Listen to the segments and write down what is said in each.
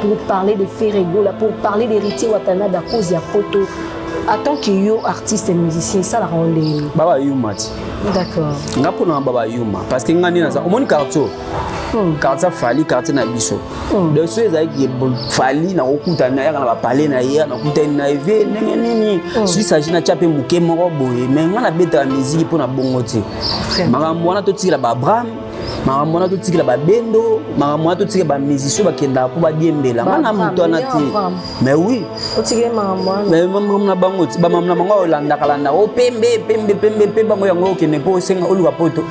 Pour parler de Ferre Gola, pour parler d'Héritier Watanabe à cause ya poto, en tant que yo artiste et musicien, esalaka ngo ndenge? Baba yuma ti. D'accord. Nga mpona baba yuma, parce que nga nde naza, omoni quartier, quartier Fally, quartier na biso. Donc so ezalaki Fally, nakokutana yaka na bapale na ye, nakutani na ye ndenge nini, soki s'agit natya mpe moke moko boye. Mais nga nabetaka miziki mpo na bongo te. Makambo wana totikela baAbraham, makambo wana totikela babendo, makambo wana totikela bamusicien bakendaka mpo badiembela. Nga na moto wana te, mais oui. Otikele makambo wana. Mais makambo na bango ti, bamakambo na bango olandaka landaka o pembe pembe pembe mpe bango yango okende mpo osenga oluka poto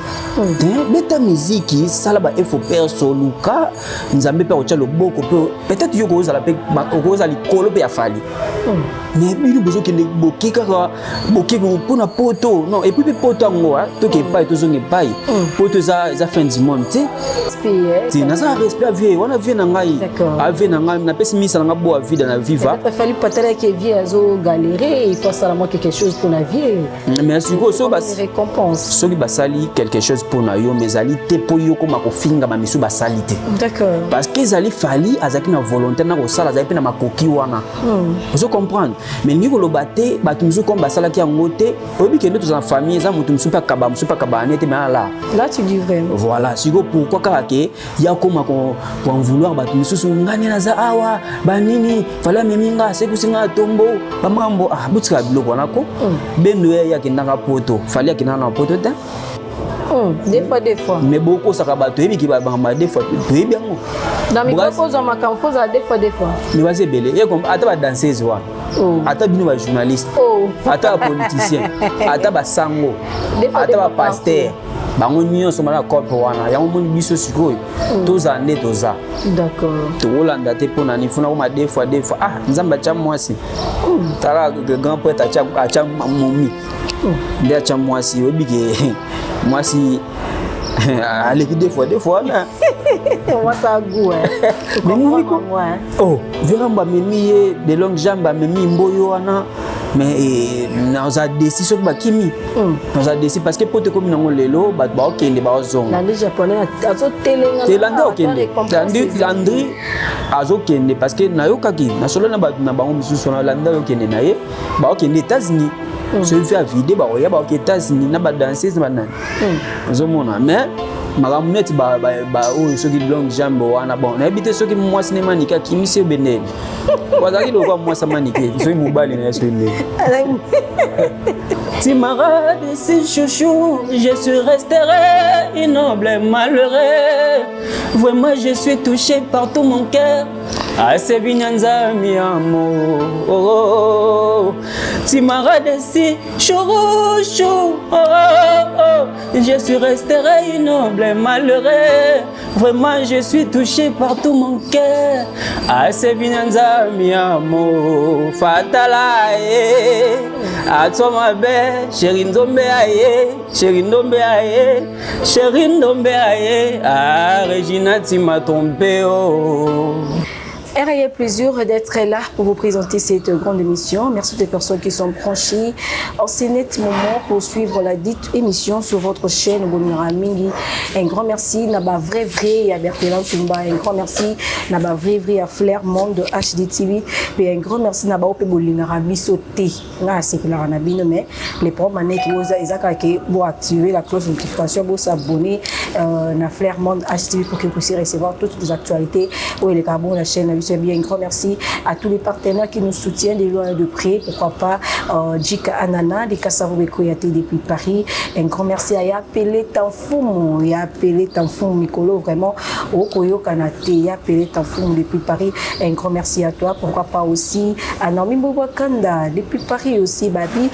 te. Beta miziki, sala ba effort perso, luka Nzambe mpe akotya loboko mpe peut-être yo okozala mpe okozala likolo mpe ya Fally. Mais bino bozokende boke kaka boke mpona poto, non. Et puis mpe poto yango toke epai, tozonga epai, poto eza fin du monde te. Te, naza na respect avie wana, vie na ngai, avie na ngai, napesi misa na ngai bo avida na viva. Fally patalaki vie azogalérer, il faut asala mwa quelque chose mpona vie. Mais sikoyo récompense. Soki basali quelque chose mpona yo, mais ezali te mpo yo koma kofinga bamisu basali te. Parce que ezali Fally azalaki na volonté na kosala, azali mpe na makoki wana, ozo comprendre. Mais lingi koloba te bato mosusu comme basalaki yango te. Oyebi kende toza na famille, eza moto mosusu mpe akaba, mosusu mpe akaba ne te, mais ala. Là, tu dis vrai. Voilà. Sikoyo pourquoi kaka ke ya koma koen vouloir bato misusu? Nga nde naza awa, banini, Fally amemi nga, asekusi nga tombo bamambo. Ah, botikala biloko wana ko bendo ye akendaka poto, Fally akendaka na poto te. Des fois, des fois. Mais bokosaka bato, oyebiki bamakambo ya des fois, toyebi yango. Dans micro, kozwa makambo, kozala des fois, des fois. Mais baza ebele, ata badanseuse wana, ata bino bajournaliste, ata bapoliticien, ata basango, ata bapasteur, bango nyonso bana cope wana. Yango moni biso sikoyo tozala nde toza. Tokolanda te mpo nani funa koma deux fois, deux fois. Ah, Nzambe atya mwasi, tala grand prêtre atya momi nde atya mwasi. Oyebi ke mwasi aleki deux fois, deux fois wana. Mwasi agu. Memimi ko, oh, verambo amemi ye de longue jambe, amemi mboyo wana. Mais naza déçu soki bakimi, naza déçu parce que po tekomi nango lelo, bato baokende, baozonga. Te, Landry akokende, Landry azokende, parce que nayokaki nasolo na bato na bango mosusu wana. Landry azokende na ye, baokende États-Unis. Soki fi avide, bakoya, baoke États-Unis na badanseuse na banani, ozomona. Mais makambo neti oyo soki longue jambe wana, bon, nayebi te soki mwasi ne Manike akimisi ebendeni, azalaki lokwa mwasi amanike, soki mobali na ye, soki ndenge. Tu m'auras déçu, chouchou, je suis resterai ignoble, malheureux. Vraiment, je suis touché par tout mon cœur. Asevinyanza mi amour. Oh, oh, oh. Tu m'auras déçu, chou, chou. Oh, oh, oh. Je suis resterai ignoble, malheureux. Vraiment, je suis touché par tout mon cœur. Asevinyanza mi amour. Fatala, eh. Atoma mabe, chéri ndombe aye, chéri ndombe aye, chéri ndombe aye. Ah, Regina, tu m'as trompé, oh. RAI, plaisir d'être là pour vous présenter cette grande émission. Merci aux personnes qui sont branchées en ce net moment pour suivre la dite émission sur votre chaîne Bonira Mingi. Un grand merci na ba vrai vrai à Bertelan Tumba, un grand merci na ba vrai vrai à Flair Monde HD TV, et un grand merci na ba ope bolingara biso te. Nga sepelaka na bino, mais les problèmes qui oza ezaka ke bo activer la cloche de notification, bo s'abonner na Flair Monde HD pour que vous puissiez recevoir toutes les actualités où les carbone la chaîne. Bien, un grand merci à tous les partenaires qui nous soutiennent de loin et de près. Pourquoi pas Jika Anana de Kassavo Koyate depuis Paris. Un grand merci à Yapele Tanfumu, Yapele Tanfumu Mikolo, vraiment Okoyo Kanate, Yapele Tanfumu depuis Paris. Un grand merci à toi. Pourquoi pas aussi à Naomi Mbouakanda depuis Paris aussi, Babi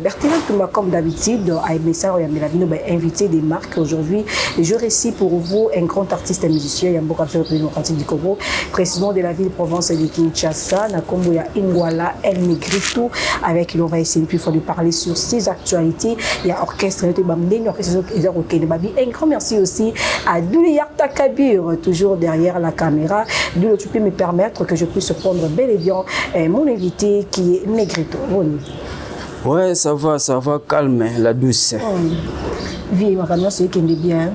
Bertila Touma, comme d'habitude, à Emessa Oyamela Bino, bah, invité des marques aujourd'hui. Je récite pour vous un grand artiste et musicien, Yambo Kapsel, République démocratique du Congo, président de la ville province de Kinshasa, na kombo ya Ingwala El Negrito, avec lui on va essayer plus de parler sur ses actualités. Il y a orchestre, il y a Bamdeni, orchestre, il y a Okene Babi. Un grand merci aussi à Douli Yarta Kabir, toujours derrière la caméra. Douli, tu peux me permettre que je puisse prendre bel et bien mon invité qui est Negrito. Bon. Ouais, ça va, calme, la douce. Vie, ma c'est qui est bien.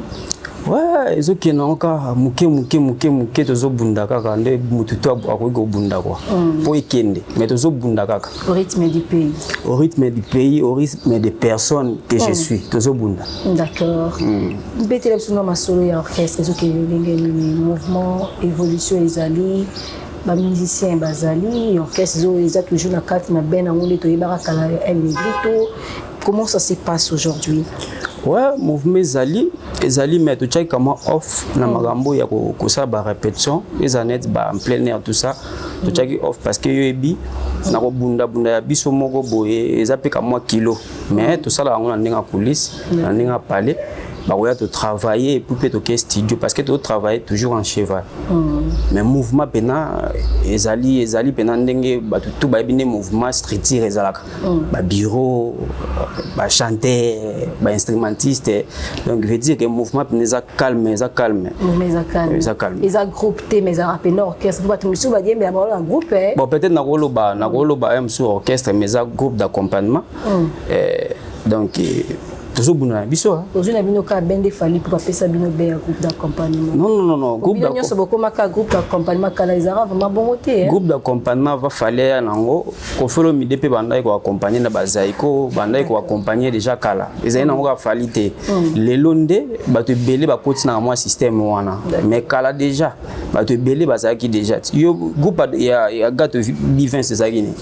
Ouais, ezokende yango kaka moke moke moke moke. Tozobunda kaka nde motu to akoki kobunda kua mpo ekende, mais tozobunda kaka. Au rythme du pays. Au rythme du pays, au rythme des personnes que je suis, tozobunda. D'accord. Betela biso na masolo ya orchestre, ezokende ndenge nini? Mouvement, évolution ezali, bamusicien bazali, orchestre eza toujours na kati na ben yango nde toyebaka kala El Negrito. Comment ça se passe aujourd'hui? Ouais, mouvement ezali, ezali, mais totiaki kama off na makambo ya kosala barépétition, eza net ba en plein air, tout ça totiaki off parce que yoyebi na kobundabunda ya biso moko boye eza mpe kamwa kilo. Mais tosala yango na ndenge ya coulisse, na ndenge ya palais, bakoya totravailler et puis mpe toke studio parce que totravailler toujours en cheval. Mais mouvement mpena ezali, ezali mpena ndenge bato tu bayebi nde mouvement structure ezalaka, babureau, bachanteur, bainstrumentiste. Donc veut dire que mouvement mpena eza calme, eza calme. Mouvement eza calme. Eza calme. Eza groupe te, mais ezalaka pena orchestre, po bato mosusu badiembela bango na groupe, eh. Bon, peut-être nakoloba ye mosusu orchestre, mais eza groupe d'accompagnement. Donc tozobunda na biso, ah. Ozwi na bino kaka bende Fally mpo bapesa bino be ya groupe d'accompagnement? Non, non, non, non. Groupe bino nyonso bokomaka groupe d'accompagnement. Kala ezalaka vraiment bongo te, eh. Groupe d'accompagnement va Fally ya nango, Koffi Olomide mpe bandaki koaccompagne na bazaiko, bandaki koaccompagne déjà kala. Ezali nango kaka Fally te. Lelo nde bato ebele bakoti na mwa système wana, mais kala déjà bato ebele bazalaki déjà. Yo, groupe ya Gato Bivins ezalaki nini?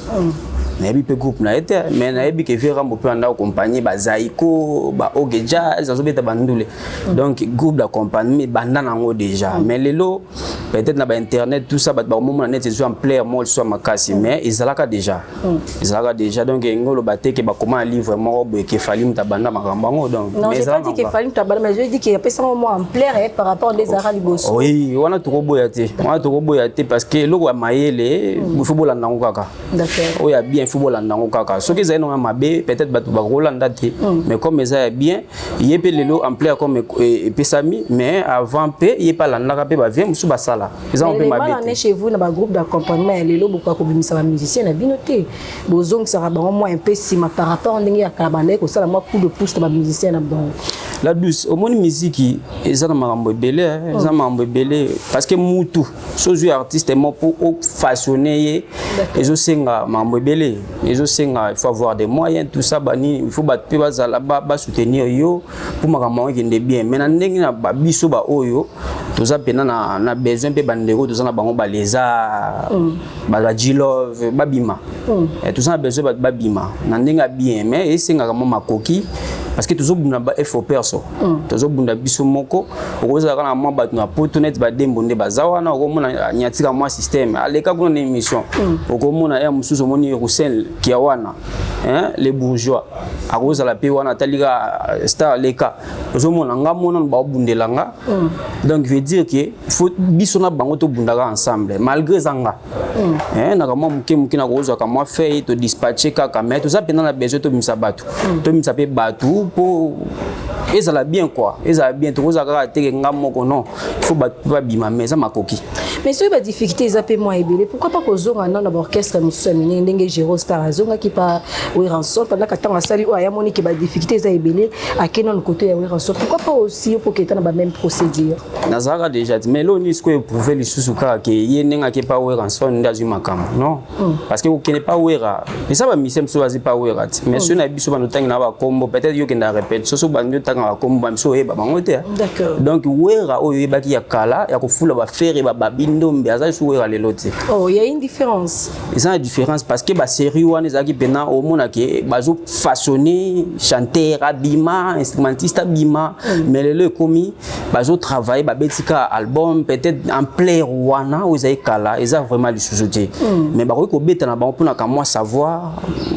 Nayebi mpe groupe na ye te, mais nayebi ke vieux Rambo mpe anda accompagne bazaiko, baoge jazz, azobeta bandule. Donc groupe d'accompagnement banda nango déjà. Mais lelo peut-être na bainternet, tout ça, bato bakomomona neti ezwi ampleur moko lisusu ya makasi, mais ezalaka déjà, ezalaka déjà. Donc engo oloba te ke bakoma na livre moko boye ke Fally moto abanda makambo yango. Donc Non, j'ai pas dit que Fally moto abanda, mais je dis que apesanga mwa ampleur, eh, par rapport nde ezalaka liboso. Oui, wana tokoboya te, wana tokoboya te, parce que eloko ya mayele, il faut bolanda yango kaka. Oyo ya bien, faut bolanda yango kaka. Soki ezali nango ya mabe, peut-être bato bakolanda te, mais comme eza ya bien, ye mpe lelo ampleur comme epesami. Mais avant mpe ye mpe alandaka mpe bavieux mosusu basala, eza mpe mabe te. Chez vous, na bagroupe d'accompagnement ya lelo, bokoka kobimisa bamusicien na bino te, bozongisaka bango mwa mpe nsima par rapport ndenge ya kala bandaki kosala mwa coup de pouce na bamusicien na bango? La douce, omoni, miziki eza na makambo ebele, eza na makambo ebele, parce que mutu so ozwi artiste mo mpo ofaçonne ye, ezosenga makambo ebele, ezosenga il faut avoir des moyens, tout ça, banini, il faut bato mpe bazala basoutenir yo mpo makambo yango ekende bien. Mais na ndenge na babiso baoyo toza mpena na besoin mpe bandeko toza na bango, baleza bagilove babima. Toza na besoin bato babima na ndenge ya bien, mais esengaka mwa makoki parce que tozobunda ba effort perso, tozobunda biso moko. Okozala kaka na mwa bato na poto neti badembo nde baza wana, okomona nyatika mwa système aleka kuna na émission, okomona ya mosusu, omoni Roussel kia wana, hein, les bourgeois akozala mpe wana, atalika star aleka, ozomona nga mona baobundela nga. Donc veut dire que faut biso na bango tobundaka ensemble malgré eza nga, naka mwa moke moke nakozwaka mwa feuille todispatche kaka. Mais toza mpenza na besoin tobimisa bato, tobimisa mpe bato mpo ezala bien quoi, ezala bien. Tokozala kaka teke nga moko, non, il faut bato mpe babima, mais eza makoki. Mais soki badifficulté eza mpe mwa ebele, pourquoi pas kozonga nano na baorchestre mosusu ya minene, ndenge Géro Star azongaki pa Werrason pendant ntango asali oyo ayamoni ke badifficulté eza ebele, ake nano côté ya Werrason? Pourquoi pas aussi yo mpo keta na bamême procédure? Nazalaka déjà ti, mais eloko nini sikoyo eprouve lisusu kaka ke ye ndenge ake pa Werrason nde azwi makambo? Non, parce que kokende pa Wera eza bamusicien mosusu bazi pa Wera ti, mais soki na biso bando otangi na bakombo, peut-être yo okenda répétition, so bandi otanga bakombo, bamiso oyeba bango te. Donc Wera oyo oyebaki ya kala ya kofula bafere bababi ndombe aza lisusu Wera lelo te. Oh, il y a une différence. Eza na différence parce que basérie wana ezalaki mpena omonake bazofaçonne chanteur abima, instrumentiste abima. Mais lelo ekomi bazotravaille, babeti ka album, peut-être ampleur wana oyo ezali kala eza vraiment lisusu te. Mais bakoki kobeta na bango mpona kamwa savoir,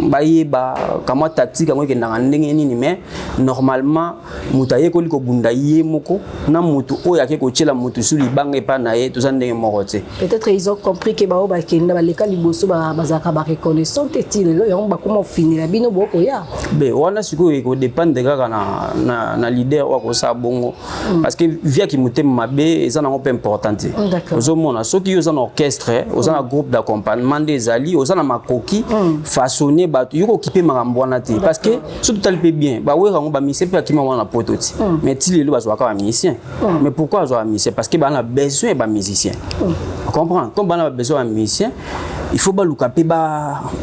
bayeba kamwa tactique yango ekendaka ndenge nini. Mais normalement moto ayekoli kobunda ye moko na motu oyo ake kotiela motu su libanga epai na ye, toza ndenge moko te. Peut-être ils ont compris que bao bakenda, baleka liboso, bazalaka bareconnaissant te. Ti lelo yango bakoma ofinela bino bokoya. Be wana sikoyo ekodépendre kaka na leader oyo akosala bongo, parce que viaki motema mabe eza nango mpe important te. Ozomona, soki yo oza na orchestre, oza na groupe d'accompagnement, nde ezali oza na makoki façonner bato, yo kokipe makambo wana te, parce que soki totali mpe bien, bawera yango, bamusicien mpe akima wana na poto ti, mais ti lelo bazwaka bamusicien. Mais pourquoi bazwaka bamusicien? Parce que baa na besoin ya bamusicien, comprendre? Comme baa na besoin ya bamusicien, il faut baluka mpe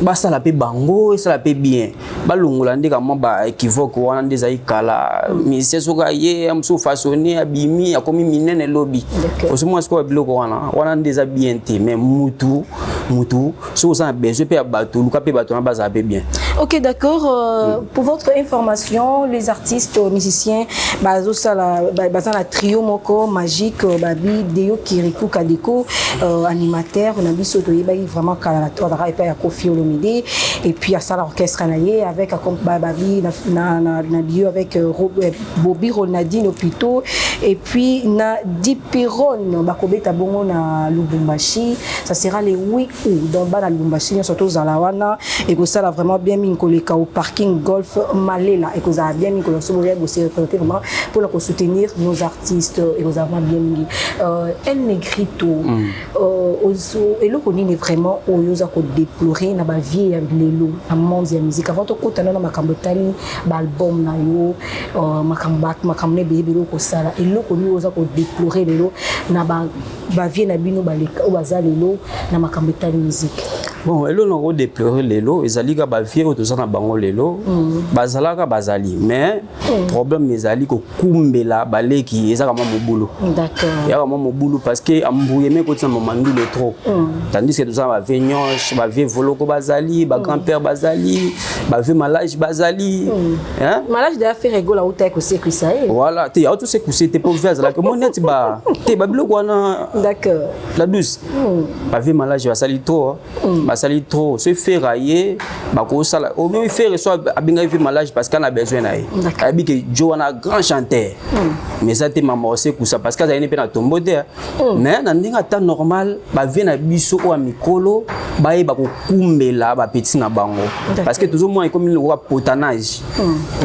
basala mpe bango, esala mpe bien, balongola nde kamwa baéquivoque wana nde ezali kala. Musicien soki aye mosusu façonné, abimi, akomi minene lobi. Ozomona sikoyo biloko wana wana nde eza bien te. Mais mutu soki oza na besoin mpe ya bato, luka mpe bato wana bazala mpe bien. Ok, d'accord. Pour votre information, les artistes, musiciens, bazosala, baza na trio moko magique, babi Deo Kirikou Kadeko, animateur na biso toyebaki vraiment kala na toazalaka epai ya Koffi Olomide, et puis asala orchestre na ye avec babi na duo avec Bobby Ronaldinho plutôt, et puis na Dipiron bakobeta bongo na Lubumbashi. Ça sera le 8 août. Donc bana Lubumbashi nyonso tozala wana, ekosala vraiment bien mingi koleka au parking Golf Malela. Ekozala bien mingi koleka soki boya bose représenter vraiment mpona kosoutenir nos artistes, ekozala vraiment bien mingi. El Negrito, eloko nini vraiment oyo oza kodéplorer na bavieux ya lelo na monde ya musique, avant tokota na makambo etali baalbum na yo, makambo na ebele ebele okosala? Eloko nini oza kodéplorer lelo na bavieux na bino baleka oyo baza lelo na makambo etali musique? Bon, eloko na kodéplorer lelo ezali kaka bavieux oyo toza na bango lelo. Bazalaka, bazali, mais problème ezali kokumbela baleki, ezaka mwa mobulu. Eyaka mwa mobulu parce que embrouillement ekoti na mamandule trop, tandis que toza na bavieux nyonso, bavieux Voloko bazali, bagrand père bazali, bavieux Malage bazali, hein? Malage deya Ferre Gola uta ekosekwisa ye. Voilà, te yao tosekuse te, mpo vieux azalaki mo neti ba te babiloko wana. La douce, bavieux Malage basali trop, basali trop. So Ferre ye bakosala omi Ferre, so abengaki vieux Malage parce que ana besoin na ye, ayebi ke jo wana grand chanteur, mais eza te mama osekusa parce que azali ne mpe na tombo te. Mais na ndenge ata normal, bavieux na biso oyo ya mikolo bayeba kokumbela bapetits na bango, parce que tozomona ekomi lokola potanage.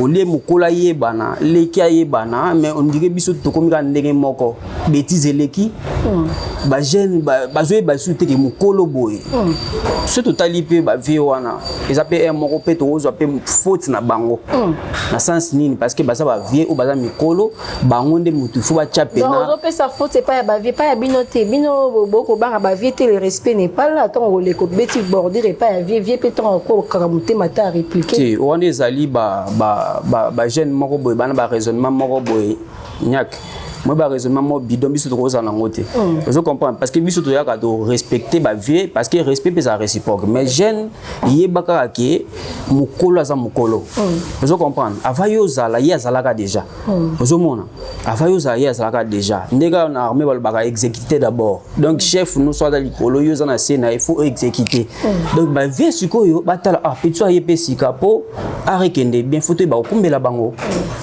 Olie mokolo ayebana, leki ayebana, mais on dirait biso tokomi kaka ndenge moko, bétise eleki, bajeune bazoyeba lisusu te ke mokolo boye. So totali mpe bavieux wana, eza mpe aire moko mpe tokozwa mpe faute na bango na sens nini? Parce que baza bavieux oyo baza mikolo, bango nde motu fo batya pena. Ozopesa faute epai ya bavieux, epai ya bino te. Bino bokobanga bavieux te, le respect n'est pas là. Ntango koleka obeti bordure epai ya vieux, vieux mpe ntango okokaka motema te arépliquer. Te, wana ezali bajeune moko boye bana baraisonnement moko boye niak moi, baraisonnement moko bidon. Biso tokozala nango te, ozo comprendre? Parce que biso toyaka torespecte bavieux, parce que respect mpe ezala réciproque. Mais jeune, yeba kaka ke mokolo aza mokolo, ozo comprendre? Avant yo ozala, ye azalaka déjà. Ozomona, avant yo ozala, ye azalaka déjà. Nde kaka na armée balobaka exécuter d'abord. Donc chef nyonso aza likolo, yo oza na se na ye, faut exécuter. Donc bavieux sikoyo batala, ah, petit aye mpe sika mpo arekende bien, faut toyeba kokumbela bango.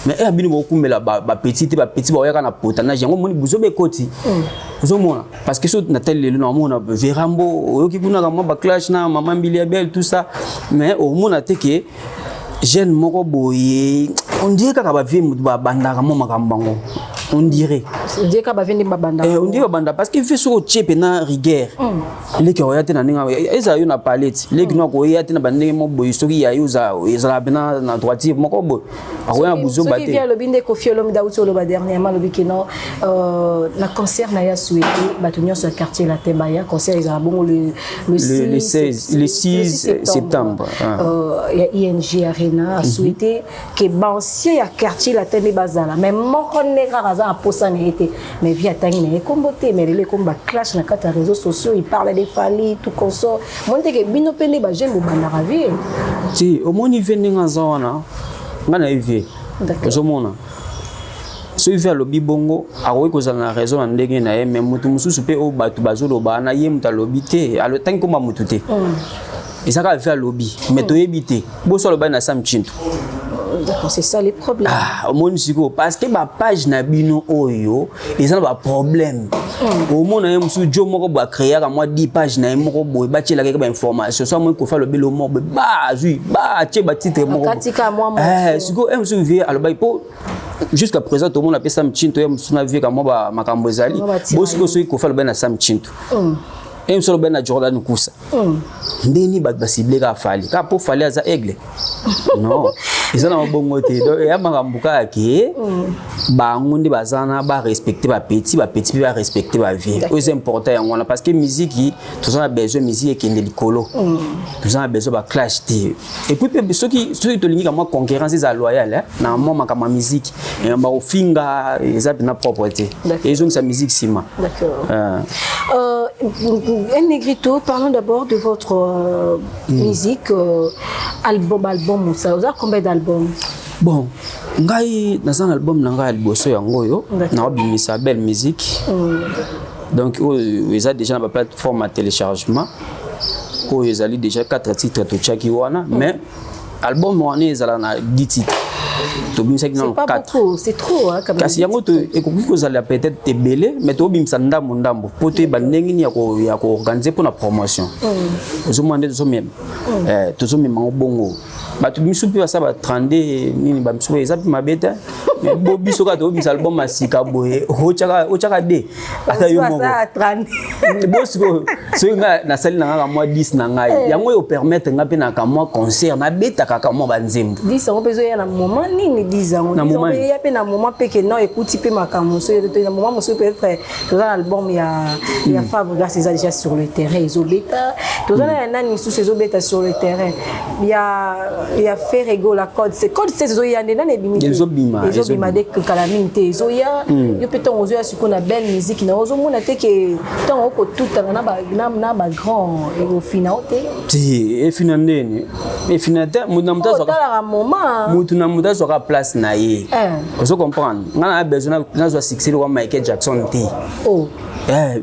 Mais eya bino bokokumbela bapetits te, bapetits baoyaka na potanage yango, moni buzoba ekoti. Ozomona, parce que so natali lelo, naomona Verambo, oyoki kuna mwa baclash na mama Mbili ya Belle, tout ça, mais omona te ke jeune moko boye, on dirait kaka bavieux moto babandaka mwa makambo bango, on dirait. On dirait kaka bavieux nde babandaka. Eh, on dirait babanda, parce que vieux soki otie mpena rigueur, leki akoya te na ndenge ezala yo na palette, leki no akoya te na bandenge moko boye. Soki ya yo ezala mpena na droiture moko boye, akoya na buzoba te. Soki alobi nde Koffi Olomide auti oloba dernièrement, alobi ke non, na concert na ye asouhaité bato nyonso ya Quartier Latin baya. Concert ezala bongo le le 16, le 6 septembre. Ya ING Arena, asouhaité ke baancien ya Quartier Latin nde bazala, mais moko nde kaka aza na posa na ye te. Mais vieux atangi na ye kombo te, mais lelo ekomi baclash na kati ya réseaux sociaux, il parle de Fally, tout consort. Moni teke bino mpe nde bajeune bobandaka vieux. Ti omoni vieux ndenge aza wana, ngai na ye vieux, ozomona, soki vieux alobi bongo, akoki kozala na raison na ndenge na ye. Mais motu mosusu mpe oyo bato bazoloba na ye, moto alobi te, tangi komba motu te, eza kaka vieux alobi, mais toyebi te boso alobaki na Sam Chintu. D'accord, c'est ça les problèmes. Ah, omoni sikoyo, parce que bapage na bino oyo eza na baproblème. Omona ye mosusu, jo moko boye acréaka mwa 10 page na ye moko boye, batielaka ye bainformation. So amoni Kofi alobeli o moko boye, ba azwi, ba atie batitre moko boye. Akatika mwa Eh, morceau. Sikoyo ye mosusu, vie alobaki mpo jusqu'à présent tomona mpe Sam Chinto, ye mosusu na vie kamwa makambo ezali. Mwa batirani. Bo sikoyo soki Kofi alobaki na Sam Chinto, ye mosusu alobaki na Jordan Kusa, ndeni bato basible kaka Fally, kaka mpo Fally aza aigle? Non, eza na mabongo te. Donc eya makambo kaka ke bango nde baza na barespecte bapetits, bapetits mpe barespecte bavieux. Oyo eza important, yango wana, parce que musique, toza na besoin musique ekende likolo, toza na besoin baclash te. Et puis mpe soki tolingi ka mwa concurrence eza loyale, eh, na mwa makambo ya musique, bakofinga eza mpena propre te, ezongisa musique nsima. D'accord. El Negrito, parlons d'abord de votre musique, album, album, ça. Vous avez combien d'albums? Bon, ngai naza na album na ngai ya liboso, yango oyo naobimisa, Belle Musique. Donc oyo eza déjà na baplateforme ya téléchargement. Oyo ezali déjà 4 titres totiaki wana, mais album wana ezala na 10 titres, tobimisaki nano C'est pas 4. beaucoup, c'est trop, hein, quand même. Kasi yango ekoki kozala peut-être ebele, mais tobimisa ndambo ndambo mpo toyeba ndenge nini ya koorganiser mpona promotion. Ozomona nde tozomema, tozomema yango bongo. Bato misu mpe basala ba 32 nini, bamisu eza mpe mabe te, mais bo biso kaka tobimisa album ya sika boye, otyaka de ata yo moko. Ça, 30. Bo sikoyo soki ngai nasali na nga mwa 10 na ngai, yango oyo permettre nga mpe na kamwa concert nabetaka kamwa banzembo. 10 yango mpe ezoya na moment nini, 10 yango? Na 10 yango moment mpe eya mpe na moment mpe ke non, ekuti mpe makambo mosusu na moment mosusu. Peut-être toza na album ya Fabregas, eza déjà sur le terrain, ezobeta. Toza na ya nani lisusu ezobeta sur le terrain? Ya Ferre Gola, code c, code 16 ezoya nde nani ebimi te. Ezobima, Ezobima ezobima. De kala mingi te ezoya. Yo mpe ntongo ozoya sikoyo na Belle Musique na, ozomona te ke ntongo okotutana na bagrand, ekofina o te? Te, efina ndeni? Efina te. Moto na moto azwaka Otalaka moment. Motu na moto azwaka place na ye. Ozo comprendre, nga na besoin nazwa succès lokwa Michael Jackson te. Oh.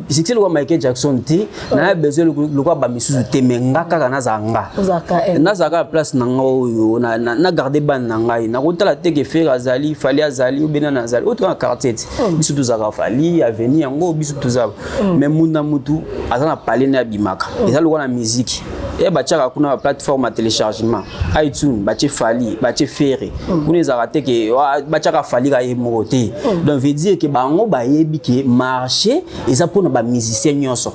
Succès lokwa Michael Jackson te, na besoin lokwa bamisusu te, mais nga kaka nazala nga. Ozalaka Nazala kaka place na nga oyo na garde bana na ngai. Nakotala te ke Ferre azali, Fally azali, obena na azali oyo toka na quartier te. Biso tozalaka Fally avenue yango, biso toza, mais mutu na mutu aza na pale ne abimaka. Eza lokwa na musique e batiaka kuna baplateforme ya téléchargement, iTunes, batie Fally, batie Ferre kuna. Ezalaka te ke batiaka Fally ka ye moko te. Donc veut dire ke bango bayebi ke marché eza mpona bamusicien nyonso.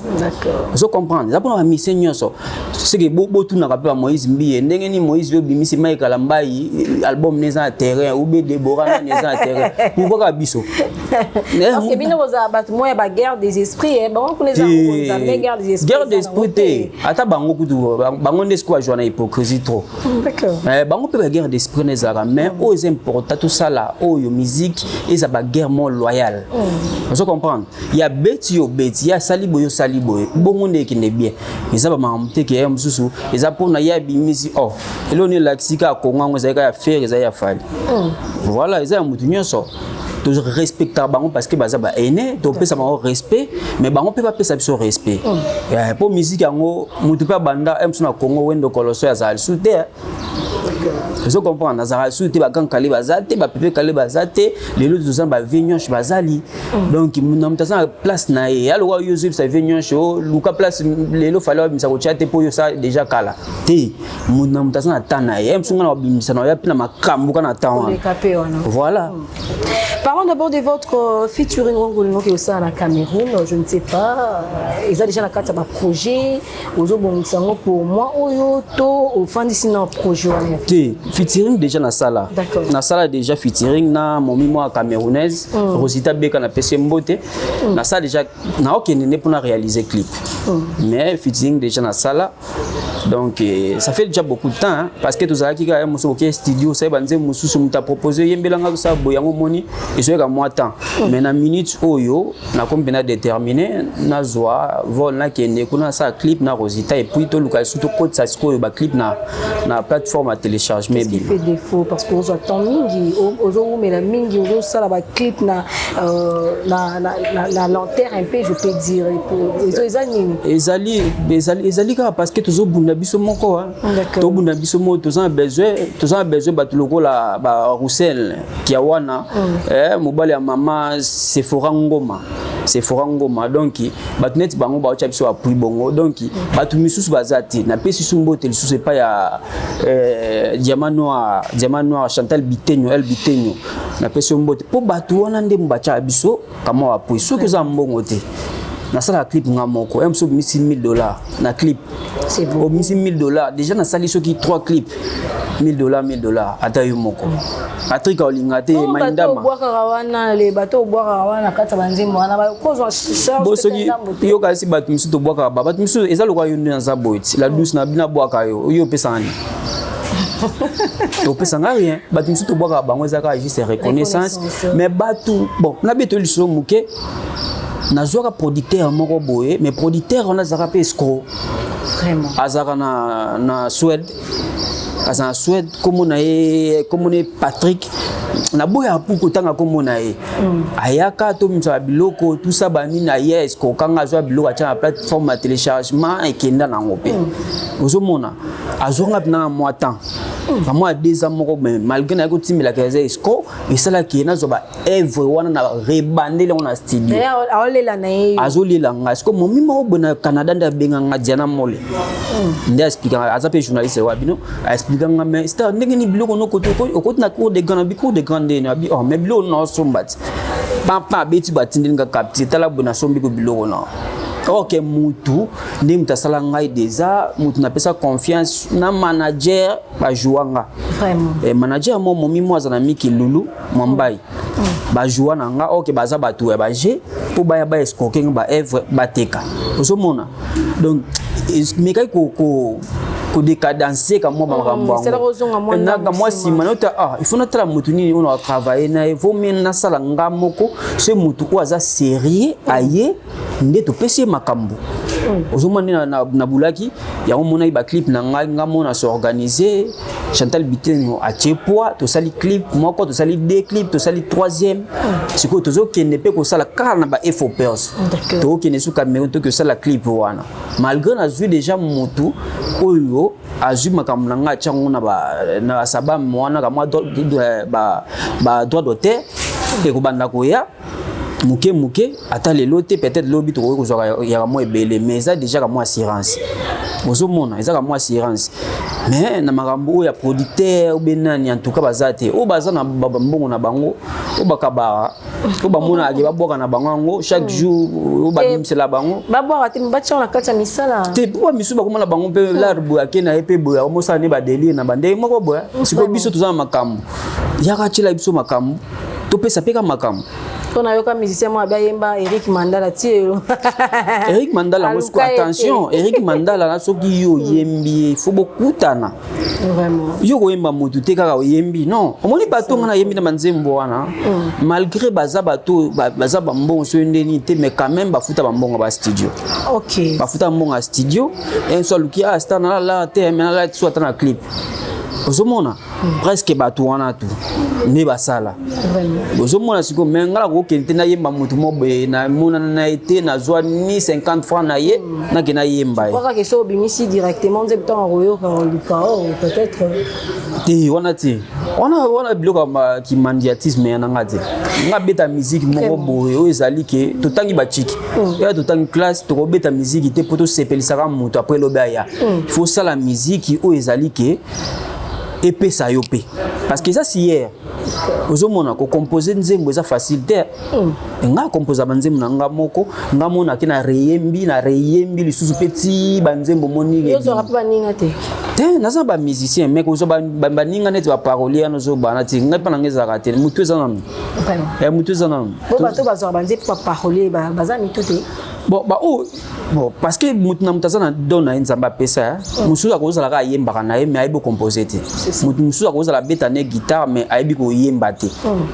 Ozo comprendre, eza mpona bamusicien nyonso. Seke botunaka mpe bamoïse Mbiye ndenge nini Moïse obimisi Maekala Mbai, album ne eza na terrain, ube Debora nani eza na terrain, pourquoi kaka biso? Parce que bino bozala bato moko ya baguerre des esprits, eh, bango kuna eza yango Nzambe, guerre des esprits. Guerre Eza d'esprit nango. Te, ata bango kutu, bango nde sikoyo bazwa na hypocrisie trop. Bango mpe baguerre d'esprit na ezalaka, mais oyo eza important, tosala oyo musique eza baguerre mo loyale. Ozo comprendre, ya beti yo beti, ya asali boye, osali boye, bongo nde ekende bien. Eza bamakambo te ke ya mosusu eza mpona ye abimisi. Oh, eloko nini elakisi kaka Kongo yango ezali kaka ya Ferre, ezali ya Fally? Voilà, eza ya motu nyonso. Torespectaka bango parce que baza baene, topesa bango respect, mais bango mpe bapesa biso respect. Mpo musique yango, motu mpe abanda mosu na Congo, Wendo Koloso azala lisusu te. Ozo comprendre, azalaka lisusu te, baGrand Kallé baza te, baPepe Kallé baza te. Lelo toza na bavieux nyonso bazali. Donc na moto aza na place na ye. Ya lokwa yo ozoyebisa vieux nyonso luka place, lelo Fally babimisa kotia te mpo oyo osala déjà kala te. Moto na moto aza na temps na ye. Mosu nga na babimisa na oya mpe na makambo ka na temps wana. Koleka mpe wana. Voilà. Parlons d'abord de votre featuring Ngolimo qui est au Cameroun, je ne sais pas, ils ont déjà la carte ya projet, ozobongisa yango pour moi oyo to ofandisi na projet wana? Te, featuring déjà nasala. Nasala déjà featuring na momi moko ya camerounaise, Rosita Beka, napesi ye mbote. Nasala déjà, naokende nde mpona réaliser clip, mais featuring déjà nasala. Donc ça fait déjà beaucoup de temps, hein, parce que tozalaki kaka ye mosusu oke studio, osali banzembo mosusu, moto apropose yembelanga, tosala boye, yango omoni ezoyeka mwa temps. Mais na minute oyo nakomi mpena déterminé, nazwa vol, nakende kuna, nasala clip na Rosita, et puis toluka lisusu tokotisa sikoyo baclip na plateforme ya téléchargement. Qu'est-ce qui Ebima. fait défaut? Parce que ozwa temps mingi, ozowumela mingi, ozosala baclip na lenteur un peu, je peux dire. Eza nini? Ezali kaka parce que tozobunda. Tobunda biso moko, tobunda biso moko. Toza na besoin bato lokola ba Roussel Kiawana, mobali ya mama Sephora Ngoma, Sephora Ngoma. Donc bato neti bango baotya biso appui bongo. Donc bato misusu baza te. Napesi su mbote lisusu epai ya Diamant Noir, Diamant Noir, Chantal Bitenyo, El Bitenyo, napesi yo mbote, mpo bato wana nde batyaka biso kama appui. Soki oza mbongo te, nasalaka clip nga moko. Mosu obimisi 1000 $ na clip, obimisi 1000 $. Déjà nasali soki 3 clip, 1000 $, 1000 $. Ata yo moko, Patrik, olinga te maindama. Obwakaka wana, le bato obwakaka wana kati ya banzembo wana, kozwa charge. Bo soki yoka si bato misusu tobwakaka, ba bato misusu eza lokola yo nde naza boye ti la douce na bino, abwaka yo, yo opesanga nini? Topesanga rien. Bato misusu tobwakaka bango, eza kaka juste reconnaissance. Mais bato, bon, nabeto lisolo moke. Nazwaka producteur moko boye, mais producteur wana azalaka mpe escroc. Azalaka na Suède, aza na Suède. Kombo na ye, kombo na ye Patrick. Naboyaka mpu kotanga kombo na ye. Ayaka tomisaka biloko tusa banini, aye escroquanga, azwa biloko, atia na plateforme ya téléchargement, ekenda nango mpe. Ozomona, azwanga mpena na mwa temps, kamwa ya 2 ans moko. Mais malgré nayaki kotimbelaka, eza escroc. Esalaki ye nazwa ba œuvre wana na rebandeli yango na studio. Aolela na ye. Azolela nga. Siko momi moko boye na Canada nde abenga nga, Diana Mole, nde aexplikanga. Aza mpe journaliste wa bino. Aexplikanga: "Mais star, ndenge nini biloko no okoti na cour de grand?" Abi: "Cour de grand ndeni?" Abi: "Oh, mais biloko naosomba ti pampa abeti, batindeli nga capture, tala boye, nasombi ko biloko na." Ok, mutu nde mutu asala ngai déjà, mutu napesa confiance na manager, bajua nga. Manager mo momi mo aza na miki lulu mwambai, bajua na nga. Ok, baza bato ya baje mpo baya baescroquer nga ba œuvre, bateka. Ozomona, donc mekaki kodécadencer ka mwa bamakambo yango mwa nsima. Nota, ah, il faut natala motu nini oyo na travaille na ye. Vaut mieux nasala nga moko. So motu oyo aza sérieux aye, nde topesi ye makambo. Ozomona nde nabulaki yango, monaki ba clip na ngai, nga mona s'organiser. Chantal Biteno atie poids, tosali clip moko, tosali deux clip, tosali troisième. Sikoyo tozokende mpe kosala kaka na ba efopers, tokokende su Cameroun, toki kosala clip wana. Malgré nazwi déjà motu oyo azwi makambo na ngai, atia yango na basabam wana, kamwa ba droit d'auteur ekobanda koya moke moke. Ata lelo te, peut-être lobi tokoki kozwaka yaka mwa ebele, mais eza déjà kamwa assurance. Ozomona, eza kamwa assurance. Mais na makambo oyo ya producteur obe nani, en tout cas baza te. Oyo baza na bambongo na bango, oyo bakabaka, oyo bamonaka babwaka na bango yango chaque jour, oyo babimisela bango. Babwaka te, batia na kati ya misala. Te, mpo bamisusu bakoma na bango mpe lar boye, ake na ye mpe boye, akomosala ne badélire na bandenge moko boye. Sikoyo biso toza na makambo, yaka tiela biso makambo, topesa mpe ka makambo. Mpo nayoka musicien moko abe ayemba Eric Mandala ti elo. Eric Mandala yango siko, attention, Eric Mandala na soki yo oyembi ye, faut bokutana. Yo koyemba motu te kaka oyembi, non. Omoni bato nga nayembi na banzembo wana, malgré baza bato baza bambongo soki ndeni te, mais quand même bafuta bambongo ba studio. Bafuta mbongo ya studio. So aluki a star, nalala te, me nalala so ata na clip. Ozomona, presque bato wana tu nde basala. Ozomona sikoyo, me nga nakokende te nayemba motu mo boye, namonana na ye te, nazwa ni 50 franc na ye, nake nayemba ye. Kaka so obimisi directement nzembo, ntango akoyoka, oluka o peut-être. Te, wana te, wana biloko ya kimandiatisme ya nanga te. Nga beta musique moko boye oyo ezali ke totangi bachiki oyo, totangi classe, tokobeta musique te mpo tosepelisaka moto, après lobi aya. Il faut osala musique oyo ezali ke epesa yo mpe, parce que eza siere. Ozomona, kocompose nzembo eza facile te. Nga kompoza banzembo na nga moko, nga monaki na reyembi, na reyembi lisusu mpe ti banzembo moni. Ozwaka mpe baninga te? Te, naza na bamusicien, mais kozwa baninga neti baparolier wana, ozobana te. Ngai mpa na ngai ezalaka te. Motu eza nanu, motu eza nanu. Bo bato bazwaka banzembo baparolier baza mitu te. Bon, ba oyo, bon, parce que motu na moto aza na don na ye Nzambe apesa. Mosusu akozalaka ayembaka na ye, mais ayebi kocompose te. Motu mosusu akozala abeta ne guitare, mais ayebi koyemba te.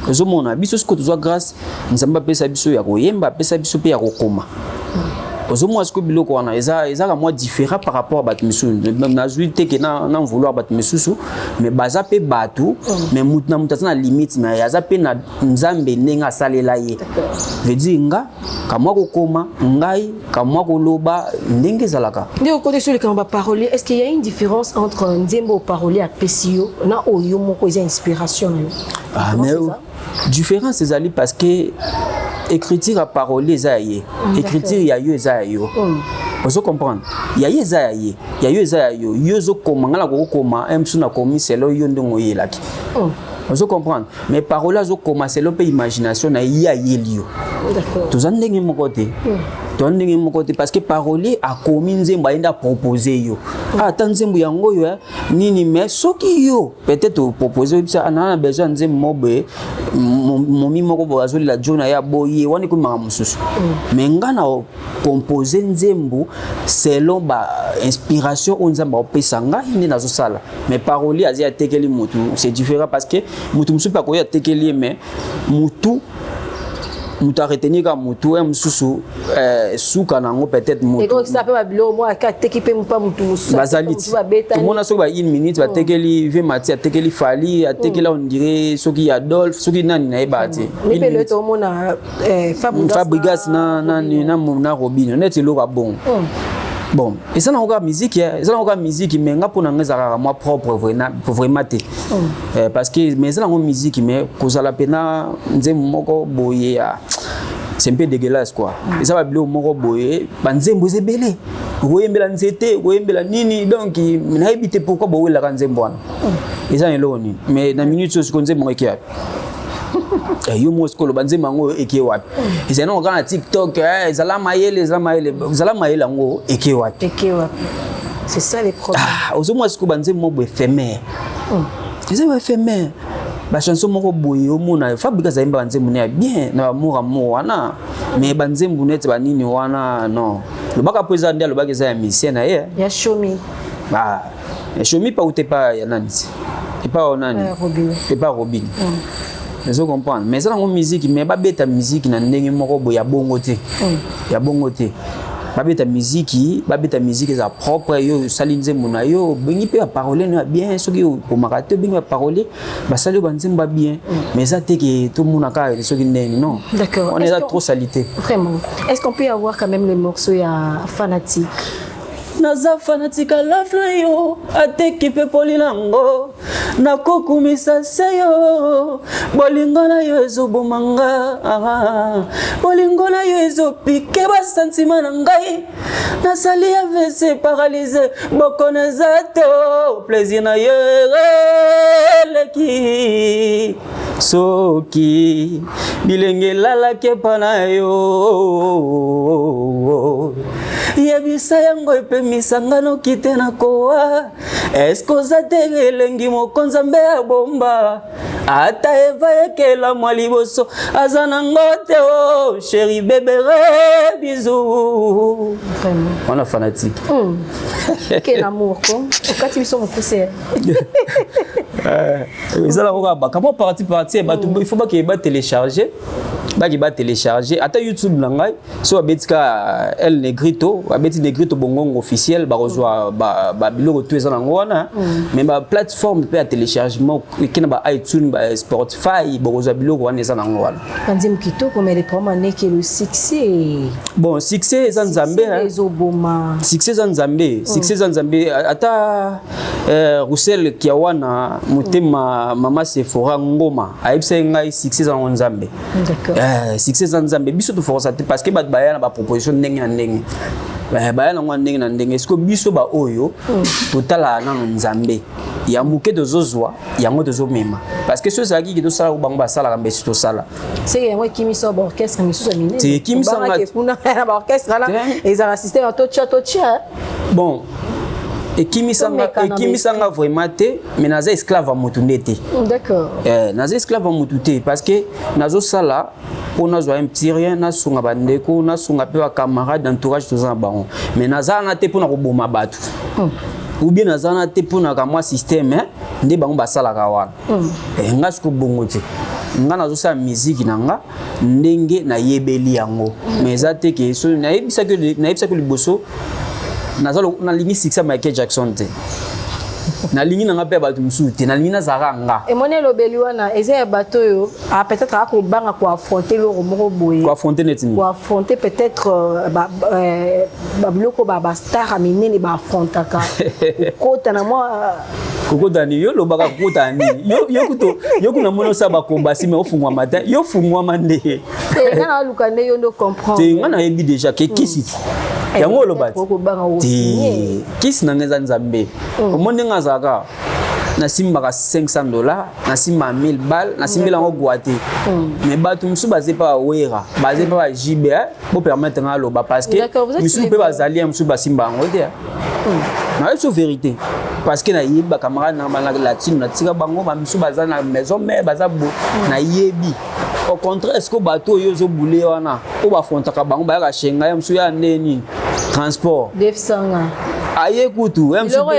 Ozomona, biso sikoyo tozwa grâce, Nzambe apesa biso ya koyemba, apesa biso mpe ya kokoma. Ozomona sikoyo biloko wana ezaka mwa différent par rapport à bato misusu. Nazwi te ke na vouloir bato misusu, mais baza mpe bato, mais mutu na mutu aza na limite na ye, aza mpe na Nzambe ndenge asalela ye. Veut dire nga kamwa kokoma, ngai kamwa koloba ndenge ezalaka. Nde okoti sur likambo baparolier, est ce qu'il y a une différence entre nzembo parolier apesi yo na oyo moko eza inspiration na yo? Ah, mais différence ezali parce que écriture ya parolier eza ya ye, écriture ya yo eza ya yo. Ozo comprendre? Ya ye eza ya ye, ya yo eza ya yo. Yo ozokoma, ngai nakokokoma mosusu, nakomi selo yo ndenge oyelaki. Ozo comprendre? Mais parole azokoma selo mpe imagination na ye, ayeli yo. Toza ndenge moko te, toza ndenge moko te, parce que parolier akomi nzembo, ayende apropose yo: ata nzembo yango oyo nini. Mais soki yo peut-être opropose, oyebisa naa na besoin ya nzembo moko boye, momi moko boye azolela jo na ye, aboye, wana ekomaka mosusu. Mais nga na compose nzembo selon ba inspiration oyo Nzambe aopesa ngai nde nazosala. Mais parolier azi atekeli motu, c'est différent, parce que motu mosusu mpe akoki atekeli ye, mais motu moto aretenir kaka motu ye mosusu, suka nango peut-être. Motuekokisa mpe babiloko moko ake ateki mpe mpa motu mosusu. Bazali ti tomona soki ba une minute batekeli ve Mati, atekeli Fali, atekeli on dirait soki Adolphe, soki nani, nayeba te. Mpe tomona Fabrigas na nani na Robino, neti eloko ya bongo. Bon, eza nango kaka musique, eza nango kaka musique, mais nga mpo na nga ezalaka mwa propre vraiment te, parce que mais eza nango musique, mais kozala mpena nzembo moko boye ya, c'est un peu dégueulasse quoi. Eza babiloko moko boye, banzembo eza ebele, okoyembela nzete, okoyembela nini. Donc nayebi te pourquoi bowelaka nzembo wana, eza na eloko nini. Mais na minute oyo sikoyo nzembo yango eke wapi? Yo moko sikoyo oloba nzembo yango eke wapi? Ezali nango kaka na TikTok. Ezala mayele, ezala mayele, ezala mayele, yango eke wapi? Eke wapi? C'est ça les problèmes. Ah, ozomona sikoyo banzembo moko boye éphémère, eza ba éphémère, bachanson moko boye. Omona Fabrika azayemba banzembo ne ya bien na bamour amour wana, mais banzembo neti banini wana, non. Lobaka mpo eza nde alobaki eza ya musicien na ye. Ya Shomi. Ah, Shomi pa ute pa ya nani ti epa nani? Epa Robin. Ezo comprendre, mais eza nango musique, mais babeta musique na ndenge moko boye ya bongo te, ya bongo te. Babeta miziki, babeta miziki eza propre. Yo osali nzembo na yo, obengi mpe baparole no ya bien. Soki okomaka te, obengi baparole, basali yo banzembo ya bien, mais eza te ke tomona kaka soki ndenge, non. D'accord. On eza trop salité. Vraiment. Est-ce qu'on peut avoir quand même les morceaux ya fanatique? Naza fanatique love na yo, ateki mpe poli nango, nakokumisa se yo. Bolingo na yo ezoboma nga, bolingo na yo ezopike basantima na ngai. Nasali AVC, paralyse, bokono eza te. Plaisir na yo eleki soki bilenge elalaki epa na yo. Yebisa yango epemisa nga noki te nakowa. Eske oza te elengi moko Nzambe abomba? Ata Eva ekela mwa liboso aza nango te. O chéri bébé, bisou. Wana fanatique. Quel amour ko okati biso mokuse. Ezala kaka bakamwa parti parti. Bato il faut bakeye batélécharger, baki batélécharger ata YouTube na ngai. So babeti kaka El Negrito, babeti Negrito Bongongo officiel, bakozwa babiloko tu eza nango wana. Mais baplateforme mpe ya téléchargement eke na ba iTunes, ba Spotify, bokozwa biloko wana eza nango wana. Banzembo kitoko, mais le problème aneke le succès. Bon, succès eza Nzambe. Ezoboma. Succès eza Nzambe, succès eza Nzambe. Ata Roussel Kiawana motema, mama Sephora Ngoma ayebisaki ngai succès eza nango Nzambe. Succès eza Nzambe. Biso toforsa te, parce que bato baya na baproposition ndenge na ndenge, baya nango ya ndenge na ndenge. Sikoyo biso baoyo totalaka nano Nzambe, ya moke tozozwa yango tozomema, parce que so ezalaki ke tosala bango basalaka, mbesi tosala. Seke yango ekimisa baorchestre misusu ya minene. Te, ekimisa nga te. Kuna na baorchestre wana ezalaka système ya totia totia. Bon, ekimisanga, ekimisanga vraiment te, mais naza esclave ya motu nde te. Naza esclave ya motu te, parce que nazosala mpo nazwa un petit rien, nasunga bandeko, nasunga mpe bacamarade, entourage toza na bango. Mais naza wana te mpona koboma bato, ou bien naza wana te mpona kamwa système nde bango basalaka wana. Nga siko bongo te. Nga nazosala miziki na nga ndenge nayebeli yango, mais eza te ke so nayebisaki liboso nalingi succès Michael Jackson te, nalingi nanga mpe ya bato mosusu te, nalingi nazalaka nga. Emoni elobeli wana eza ya bato oyo peut-être akobanga koaffronter eloko moko boye. Koaffronter neti nini? Koaffronter peut-être babiloko bastar ya minene baaffrontaka, kokota na mwa Kokota nini? Yo lobaka kokota nini? Yo kuto yo kuna moni osala bakombasi, me ofungwama te, yo fungwama nde. Te, nga na aluka nde yo nde comprendre. Te, nga nayebi déjà ke kisi yango oloba te. Okobanga. Te, kisi na nga eza Nzambe. Omoni ndenge azalaka, nasimbaka 500 $, nasimbaka 1000 bal, nasimbela yango gwa te. Mais bato mosusu baza epa bawera, baza epa ba JB, bopermettre nga aloba parce que misusu mpe bazali ya mosusu basimba yango te. Nayebi so vérité parce que nayebi bacamarade na bana latine, natika bango, bamisusu baza na maison mare, baza bo nayebi. Au contraire, est ce que bato oyo ozobule wana oyo bafrontaka bango, bayaka shenga ye mosusu ya ndeni transport? Defsanga. Aye kutu. Biloko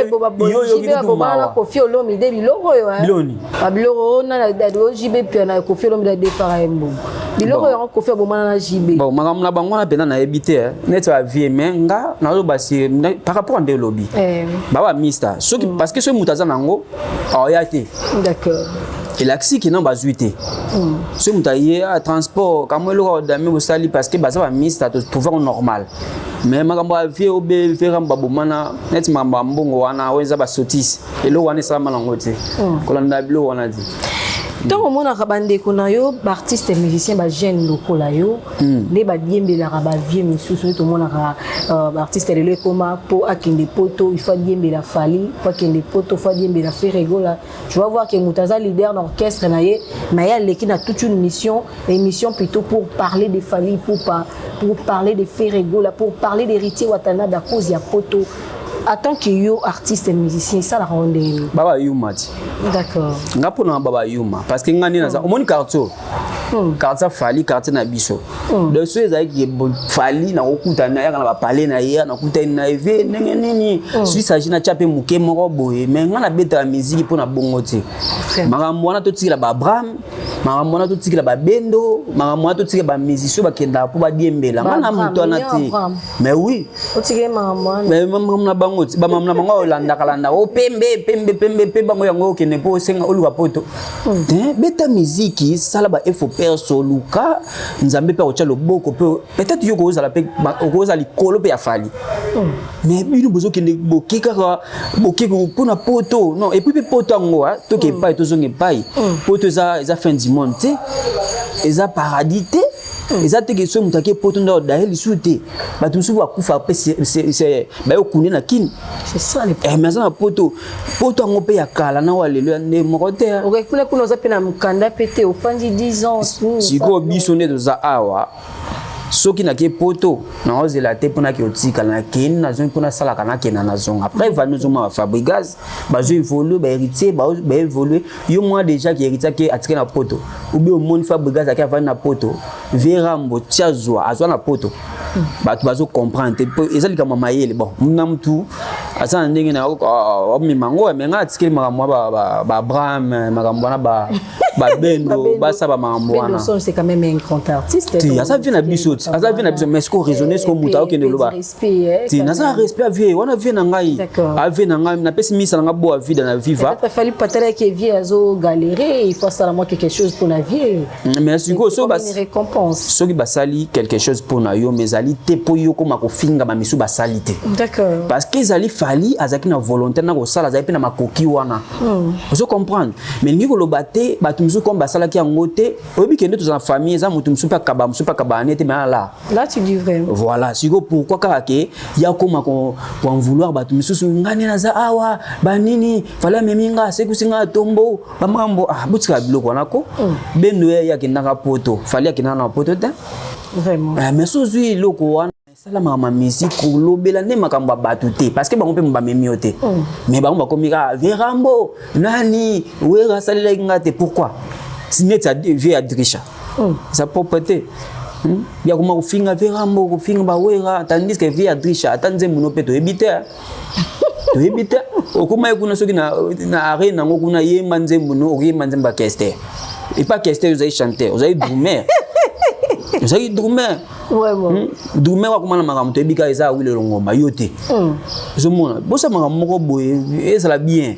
yo yoki kutu mawa. Kofi Olomide, biloko oyo. Biloni. Babiloko oyo na JB pia na Kofi Olomide adefaka ye mbongo, biloko yango Kofi abomana na JB. Bon, makambo na bango wana mpenza nayebi te neti bavie, mais nga nazoba si par rapport nde elobi baba mista soki, parce que soki moto aza nango aoya te. Elakisi ke nano bazwi te. Soki moto aye a transport kamwa eloko odami bosali, parce que baza bamista, trouve normal. Mais makambo ya vie obe vera babomana neti makambo ya mbongo wana oyo eza basotise, eloko wana esalama nango te, kolanda biloko wana te. Ntango omonaka bandeko na yo baartiste musicien, bajeune lokola yo, nde badiembelaka bavie misusu, nde tomonaka baartiste lelo ekoma mpo akende poto, il faut adiembela Fally, mpo akende poto, faut adiembela Ferre Gola. Tu vas voir que moto aza leader na orchestre na ye, mais ye aleki na toute une mission, émission plutôt, pour parler de Fally Ipupa, pour parler de Ferre Gola, pour parler d'Héritier Watanabe à cause ya poto. En tant que yo artiste musicien, esalaka ngo ndenge? Baba yuma ti. Nga mpona baba yuma, parce que nga nde naza omoni quartier, quartier Fally, quartier na biso. Donc so ezalaki Fally, nakokutana yaka na bapale na ye, nakutani na eve ndenge nini, soki s'agit natya mpe moke moko boye. Mais nga nabetaka miziki mpo na bongo te. Makambo wana totikela baAbraham, makambo wana totikela babendo, makambo wana totikela bamusicien bakendaka mpo badiembela. Nga na moto wana te, mais oui. Makambo na bango, bamakambo na bango olandaka landaka o pembe pembe pembe mpe bango yango okende mpo osenga oluka poto te. Beta miziki, sala ba effort perso, luka Nzambe mpe akotya loboko mpe peut-être yo okozala mpe okozala likolo mpe ya Fally. Mais bino bozokende boke kaka boke mpona poto, non. Et puis mpe poto yango toke epai, tozonga epai. Poto eza fin du monde te, eza paradis te. Eza te ke soki moto ake poto nde odaye lisusu te. Bato mosusu bakufa mpe baye okunde na kini, mais aza na poto. Poto yango mpe ya kala na wa lelo ya nde moko te. Kuna kuna oza mpe na mokanda mpe te, ofandi 10 ans. Sikoyo biso nde toza awa, soki nake poto, naozela te mpo nake otikala, nakei, nazongi mpo nasalaka, nakenda, nazonga. Après vani ozomona baFabregas bazo évolue, bahéritier baévolue. Yo mwa déjà ke héritier ake atike na poto, obi omoni Fabregas ake avandi na poto, verambo ti azwa azwa na poto, bato bazo comprendre te mpo eza likambo ya mayele. Bon, na mutu aza na ndenge na omema yango, me ngai atikeli makambo wana baAbraham, makambo wana babendo, basala bamakambo wana. C'est quand même un grand artiste. Te, aza vie na biso, aza vie na biso. Mais siko raisonner, siko moto akokende loba te, naza na respect ya vie wana, vie na ngai, avie na ngai, napesi misa na ngai bo avida na viva. Fally patalaki vie azo galérer, il faut asala mwa quelque chose pour na vie. Mais sikoyo récompense. Soki basali quelque chose mpo na yo, mais ezali te mpo yo koma kofinga bamisu basali te. Parce que ezali Fally azalaki na volonté na kosala, azali mpe na makoki wana, ozo comprendre. Mais lingi koloba te bato mosusu comme basalaki yango te. Oyebi kende toza na famille, eza moto mosusu mpe akaba, mosusu mpe akaba ne te, mais ala. Là, tu dis vrai. Voilà. Sikoyo pourquoi kaka ke ya koma koen vouloir bato misusu? Ngai naza awa, banini Fally amemi nga, asekusi nga tombo bamakambo. Ah, botika biloko wana ko. Bendo ye akendaka poto, Fally akendaka na poto te. Vraiment. Mais so ozwi eloko wana esalamaka ma musique, kolobela nde makambo ya bato te, parce que bango mpe bamemi yo te. Mais bango bakomi kaka verambo nani wera asalelaki nga te. Pourquoi neti vie ya drisha eza propre te ya koma kofinga verambo, kofinga bawera, tandis que vie ya drisha ata nzembo no mpe toyebi te, toyebi te. Okoma ye kuna soki na arena yango kuna, yemba nzembo no, okoyemba nzembo ya kester. Epa Kester, ozali chanteur, ozali drummer, ozali drummer. Vraiment. Drummer akoma na makambo toyebi kaka eza Awilo Longomba, yo te. Ozomona bosa makambo moko boye ezala bien,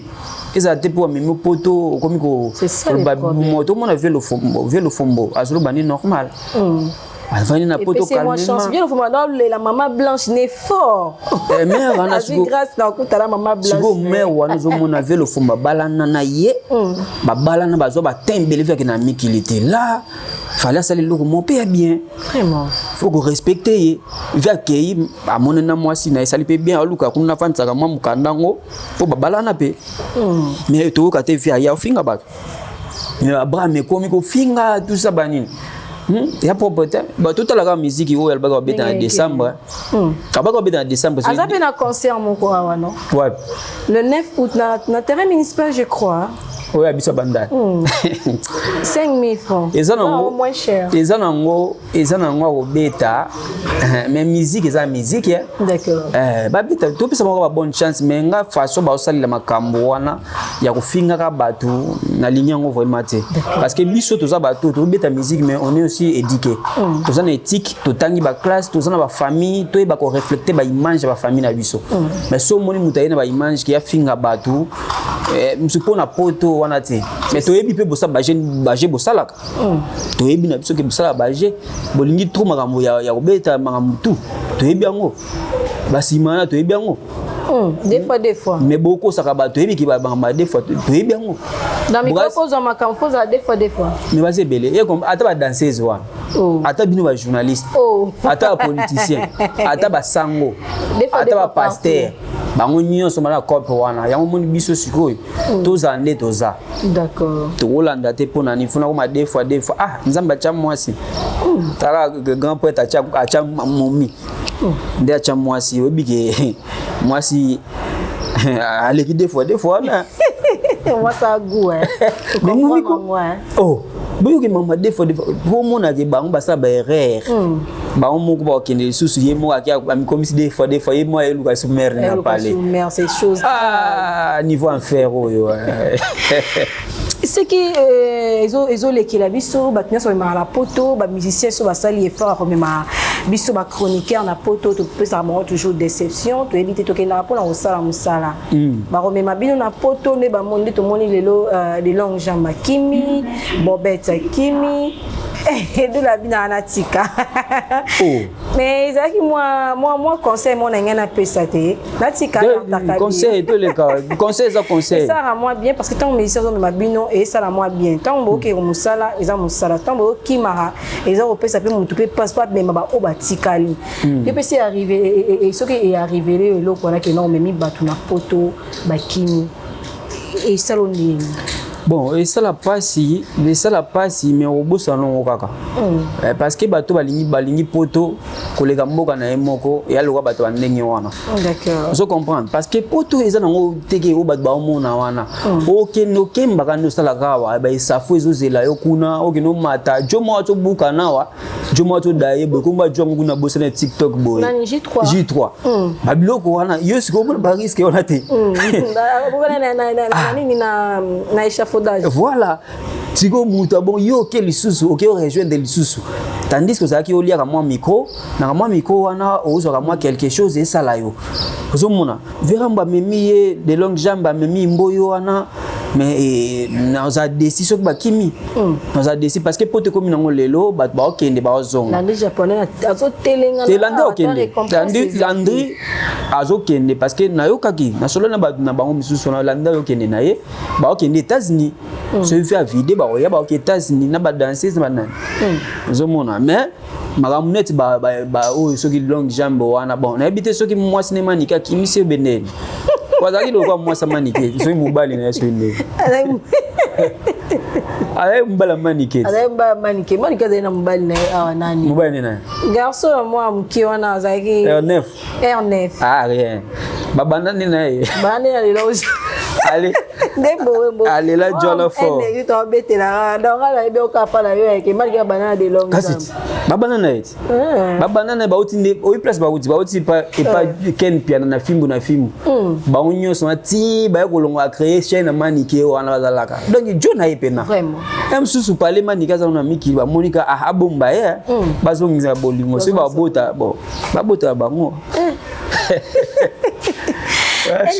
ezala te mpo amemi poto okomi C'est ça, le koloba. problème. Tomona vieux Lofombo, vieux Lofombo azoloba nde normal, avandi na poto. Epesi-moi chance. Calmement. Bien, faut la maman Blanche n'est fort. Eh, mère wana Azwi grâce na okutana mama Blanche. Sikoyo mare wana, ozomona vieux Lofombo babalana na ye, babalana, bazwa batin ebele viake na mikili te. La Fally asala eloko moko mpe ya bien. Vraiment. Faut korespecte ye. Vieux akei, amoni na mwasi na ye, esali mpe bien. Aluka kuna, afandisaka mwa mokanda yango mpo babalana mpe. Mais toyoka te vieux aya ofinga bato. Mais Abraham ekomi kofinga tout ça, banini. Ya propre te. Bato totalaka musique oyo alobaka babeta na Ndenge décembre, abaka babeta na décembre. Aza mpe na concert moko awa, non? Ouais. Le 9 août na terrain municipal, je crois. Oyo ya biso bandal. 5000 francs. Eza Ah, nango moins cher. Eza nango akobeta, mais musique eza musique, eh. D'accord. Eh, babeta, topesa bango ba bonne chance, mais nga façon baosalela makambo wana ya kofingaka bato, nalingi yango vraiment te, parce que biso toza bato tobeta musique, mais on est aussi éduqué, toza na éthique, totangi baclasse, toza na bafamille, toyeba koreflecte baimage ya bafamille na biso. Mais so omoni moto aye na baimage ke afinga bato, mosu mpo na poto wana te. Mais toyebi mpe bosala baje, bosalaka, toyebi na biso ke bosalaka baje, bolingi trop makambo ya kobeta makambo tu, toyebi yango, basima wana toyebi yango. Des fois, des fois. Mais bokosaka bato, toyebi ke makambo ya des fois, toyebi yango. Dans micro kozwa makambo, fozala des fois, des fois. Mais baza ebele. Ata badanseuse wana, ata bino bajournaliste, ata bapoliticien, ata basango, Des fois, des ata fois. bapaster, bango nyonso bana cope wana. Yango moni biso sikoyo tozala nde toza. Tokolanda te mpo nani funa koma deux fois, deux fois. Ah, Nzambe atya mwasi, tala grand prêtre atya momi nde atya mwasi. Oyebi ke mwasi aleki deux fois, deux fois wana. Moi, ça a goût, hein. Mais momi ko Comprendre, hein. Oh, boyoki mama deux fois, deux fois, po omonake bango basala baerreur, bango moko bakokende lisusu. Ye moko aki amikomisi deux fois, deux fois, ye moko ayeluka su mare na pale. Mère, ces choses. Ah, niveau enfer oyo, eh. Soki ezolekela biso bato nyonso bamemaka na poto, bamusicien so basali effort ya komema biso bachroniqueur na poto, topesaka bango toujours déception. Toyebi te, tokendaka mpona kosala mosala, bakomema bino na poto nde bamoni nde tomoni lelo de longue jambe akimi, Bobet akimi, edula binaka na tika. Oh. Mais ezalaki mwa conseil mo na ngai napesa te, natika. Conseil toleka, conseil eza conseil. Esalaka mwa bien, parce que ntango musicien azomema bino, esala mwa bien. Ntango bookeke mosala, eza mosala. Ntango bookimaka, eza kopesa mpe motu mpe mpasi po amema baoyo batikali. Ye mpe si arrive, soki earrivele eloko wana kena omemi bato na poto, bakimi, esala ndeni? Bon, esala mpasi, esala mpasi, mais obosana nango kaka. Parce que bato balingi poto koleka mboka na ye moko, eya lokola bato ya ndenge wana. Ozo comprendre, parce que poto eza nango teke oyo bato baomona wana. Okende, okembaka nde osalaka awa, baesafu ezozela yo kuna. Okende omata jo moko atobuka nawa, jo moko atoda ye boye, komba jo yango kuna, bosana ya TikTok boye. Nani, J3? J3, babiloko wana, yo sikoyo omona barisque wana te. Na nini, na échafaudage. Voilà, sikoyo moto abon yo oke lisusu, oke orejoindre lisusu, tandis que ozalaki oliaka mwa micro naka mwa micro wana, ozwaka mwa quelque chose esala yo. Ozomona verambo amemi ye de longue jambe, amemi mboyo wana, mais naza déçu soki bakimi, naza déçu, parce que poto ekomi nango lelo, bato baokende, baozonga. Landry Japonais azotelenga. Te, Landry akokende, Landry azokende, parce que nayokaki nasolo na bato na bango misusu wana. Landry azokende na ye, baokende États-Unis. Soki fi avide, bakoya, baoke États-Unis na badanseuse na banani. Ozomona, mais makambo neti oyo soki longue jambe wana, bon, nayebi te soki mwasi ne Manike akimisi yo bendeni, azalaki lokola mwasi Manike, soki mobali na ye, soki ndenge azali mobali ya Manike. Azali mobali ya Manike. Manike azali na mobali na ye awa, nani? Mobali ne na ye? Garçon ya mwa moke wana azalaki. R9. R9. Ah, rien, babanda nde na ye. Banda na lelo. Ale. Nde boye. Alela Jolo fort. Ndenge tobetelaka, donc ala yebi okapa na yo yake malgré banana de longue. Kasi ti babana na ye ti babana na ye, bauti nde oyi place, bauti epa Ken Piana na fimbu na fimbu. Bango nyonso wana ti baye kolonga, acréer chaîne na Manike wana bazalaka. Donc jo na ye pena Vraiment. ye mosusu pale Manike aza na mikili, bamoni ka ah, abomba ye, bazongisa bolingo soki babota, bon, babota bango.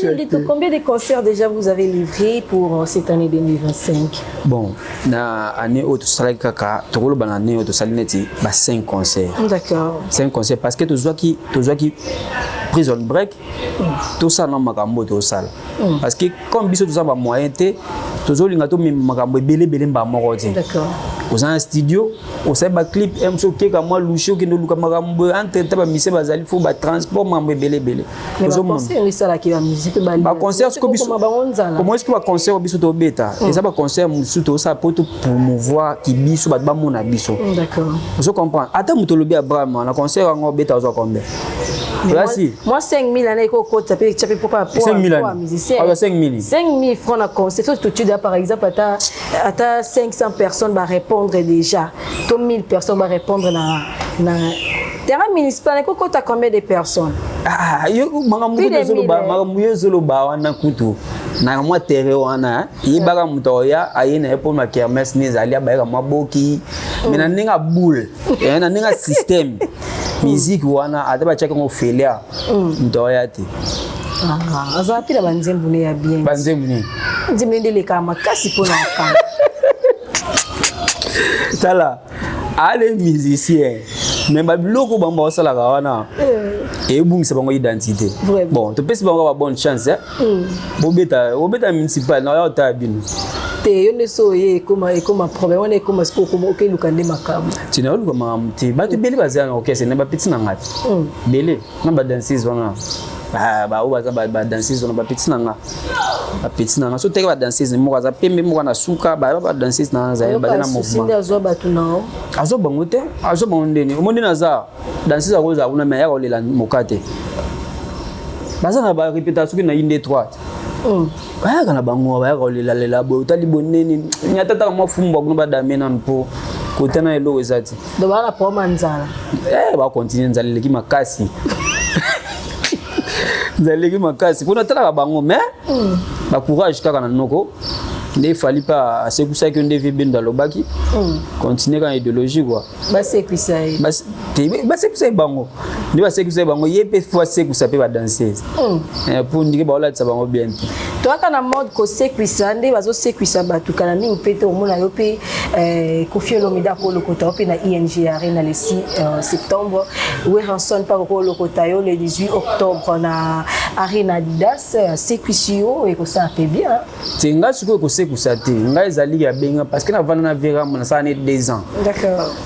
Nolito, combien de concerts déjà vous avez livré pour cette année 2025? Bon, na année oyo tosalaki kaka, tokoloba na année oyo tosali neti ba 5 concerts. 5 concerts, parce que tozwaki prison break, tosala na makambo oyo tozosala, parce que comme biso toza bamoyen te, tozolinga tomema makambo ebele ebele mbala moko te. Oza na studio, osali baclip, mosu okeka mwa lushe, okende oluka makambo entre ta bamise bazali fo batransport, makambo ebele ebele. Mais baconcert yango esalaki bamusike mpe Baconcert siko biso bakoma bango nzala. Omoi siko baconcert oyo biso tobeta, eza baconcert mosusu tozosala mpo topromouvoir ki biso, bato bamona biso. Ozo comprendre? Ata moto olobi Abraham na concert yango obeta, ozwa combien? Oyasi Moi, 5000 ane ekokota mpe tia mpe mpo 5000 ane. Musicien. Ah, 5000. 5000 francs na concert, so totuda par exemple ata 500 personnes barépondre déjà, to 1000 personnes barépondre na terrain municipal, ekokota combien de personnes? Ah, yo makambo Plus kutu de ezoloba 1000, eh. Makambo yo ezoloba wana kutu na mwa terrain wana, yebaka moto oya aye na ye mpo na kermesse ne ezali, abayaka mwa boki, mais na ndenge ya boule, na ndenge ya système musique wana, ata batiaki yango felia, moto oya te. Ah, azala mpe na banzembo ne ya bien. Banzembo nini? Nzembo nde elekaka makasi mpona okanga. Tala, ale musicien, mais babiloko bango baosalaka wana ebungisa bango identité. Vraiment. Bon, topesi bango ba bonne chance, eh. Bobeta, bobeta municipal na oya otala bino. Te, yo nde so oye ekoma problème wana, ekoma sikoyo okoma okeluka nde makambo. Tina oluka makambo te. Bato ebele baza na orchestre na bapeti na nga te, ebele na badanseuse wana, baoyo baza badanseuse wana, bapeti na nga, bapeti na nga. So teke badanseuse, moko aza pembe, moko na suka, badanseuse na nga baza na susi mouvement. Nde azwa bato nao. Azwa bango te, azwa bango ndeni omo ndeni aza danseuse, akozala kuna me ayaka kolela moka te. Baza na barépétation soki na inde 3, bayaka na bango, bayaka kolelalela boye, otali boneni nyata taka mwa fumbwa kuna, badame nanu mpo kota na eloko eza te. Donc baa na problème ya nzala. Eh, bakontinue, nzala eleki makasi, nzala eleki makasi mpona talaka bango, mais bacourage kaka na noko nde efali mpe asekusaki yo nde vie Bendo alobaki, continue kaka idéologie quoi. Basekwisa ye. Basekusa ye bango nde basekusa ye bango, ye mpe fo asekusa mpe badanseuse mpo ndenge baolatisa bango bien te. Toyaka na mode kosekwisa nde bazosekwisa bato kala mingi mpe te. Omona yo mpe Kofi Olomide akolokota yo mpe na ING Arena le 6 septembre, Werrason mpe akokolokota yo le 18 octobre na Arena Adidas. Asekwisi yo, ekosala mpe bien. Te, ngai sikoyo kosekusa te, ngai ezali ya benga parce que navanda na Veram, nasala ne 2 ans.